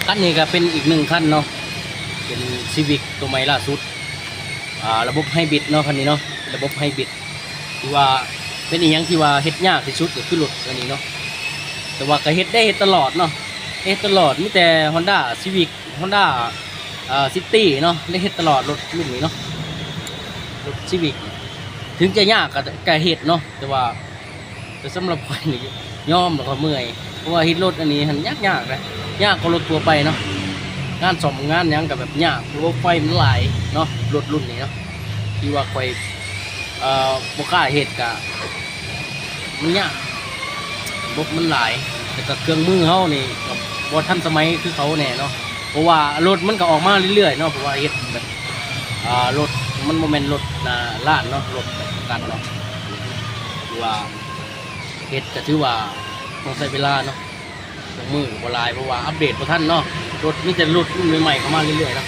ຄັນນີ້ກໍເປັນອີກໜຶ່ງຄັນເນາະ ເປັນຊີວິກຕົວໃໝ່ລ່າສຸດ ອ່າ ລະບົບໄຮບຣິດເນາະ ຄັນນີ້ເນາະ ເປັນລະບົບໄຮບຣິດ ຖືວ່າເປັນອີ່ຫຍັງທີ່ວ່າເຮັດຍາກທີ່ສຸດກໍຄືລົດອັນນີ້ເນາະ ແຕ່ວ່າກໍເຮັດໄດ້ ເຮັດຕະຫຼອດເນາະ ເຮັດຕະຫຼອດ ມີແຕ່ຮອນດ້າຊີວິກ ຮອນດ້າ ເອີ ຊິຕີເນາະ ໄດ້ເຮັດຕະຫຼອດ ລົດລຸ້ນນີ້ເນາະ ລົດຊີວິກ ເຖິງຈະຍາກກໍ ກໍເຮັດເນາະ ແຕ່ວ່າ ແຕ່ສຳລັບຂ້ອຍນີ້ຍອມແລ້ວກໍເມື່ອຍ ເພາະວ່າເຮັດລົດອັນນີ້ຫັ້ນຍາກໆເດ້ ຍາກກວ່າລົດທົ່ວໄປເນາະ ງານສ້ອມງານຫຍັງກໍແບບຍາກ ລະບົບໄຟມັນຫຼາຍເນາະ ລົດລຸ້ນນີ້ເນາະ ທີ່ວ່າຂ້ອຍ ເອີ ບໍ່ກ້າເຮັດ ກະມັນຍາກ ລະບົບມັນຫຼາຍ ແລ້ວກໍເຄື່ອງມືເຮົານີ້ກໍບໍ່ທັນສະໄໝຄືເຂົາແດ່ເນາະ ເພາະວ່າລົດມັນກໍອອກມາເລື້ອຍໆເນາະ ເພາະວ່າເຮັດແບບ ອ່າ ລົດມັນບໍ່ແມ່ນລົດໜ້າຮ້ານເນາະ ລົດແບບກັນເນາະ ຄືວ່າເຮັດກໍຖືວ່າຕ້ອງໃຊ້ເວລາເນາະ ເຄື່ອງມືກໍບໍ່ຫຼາຍ ເພາະວ່າອັບເດດບໍ່ທັນເນາະ ລົດມີແຕ່ລົດລຸ້ນໃໝ່ໆເຂົ້າມາເລື້ອຍໆເນາະ.